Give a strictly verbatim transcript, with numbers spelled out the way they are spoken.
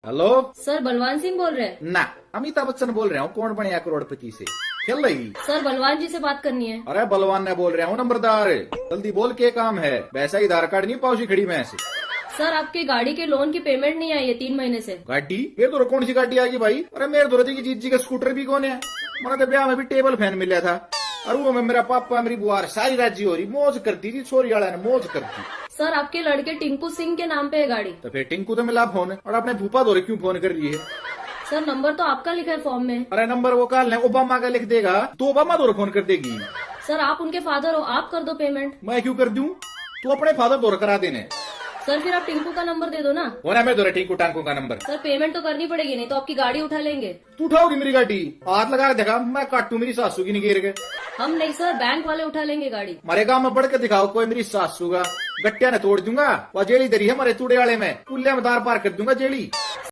Hello. Sir, Balwan सिंह बोल रहे हैं? ना, अमिताभ बच्चन बोल रहा हूँ, कौन बनेगा करोड़पति से। खेल रही? सर, बलवान जी से बात करनी है। अरे, बलवान ने बोल रहा हूँ, नंबरदार। जल्दी बोल, के काम है? वैसा ही आधार कार्ड नहीं, पावसी खड़ी भैंस। सर, आपके गाड़ी के लोन की पेमेंट नहीं आई है तीन महीने से। गाड़ी? मेरे तो कौन सी गाड़ी आ गई भाई? अरे, मेरे तो की जीजी का स्कूटर भी कौन है? मैंने तो ब्याह में भी टेबल फैन मिला था। और वो में मेरा पापा, मेरी बुआ सारी राजी हो रही, मौज कर दी जी, छोरी वाला ने मौज कर दी। सर, आपके लड़के टिंकू सिंह के नाम पे है गाड़ी। तो फिर टिंकू तो मिला फोन, और अपने फूफा धोरे क्यों फोन कर रही है? सर, नंबर तो आपका लिखा है फॉर्म में। अरे, नंबर वो काल ने ओबामा का लिख देगा, तो ओबामा धोरे फोन कर देगी। सर, आप उनके फादर हो, आप कर दो पेमेंट। मैं क्यों कर दूं? तू अपने फादर धोरे करा देने। सर, फिर आप टिंकू का नंबर दे दो ना। हो ना, मैं धोरे टिंकू टांकू का नंबर। सर, पेमेंट तो करनी पड़ेगी, नहीं तो आपकी गाड़ी उठा लेंगे। तू उठाओगी मेरी गाड़ी? हाथ लगा के दिखा, मैं काटू मेरी सासू की निगेर के। हम नहीं सर, बैंक वाले उठा लेंगे गाड़ी। मारे गांव में बढ़ के दिखाओ कोई मेरी सासू का, गट्टिया ने तोड़ दूंगा। वह जेली धरी है मारे तूड़े वाले में, पुलिया में दार पार कर दूंगा जेली।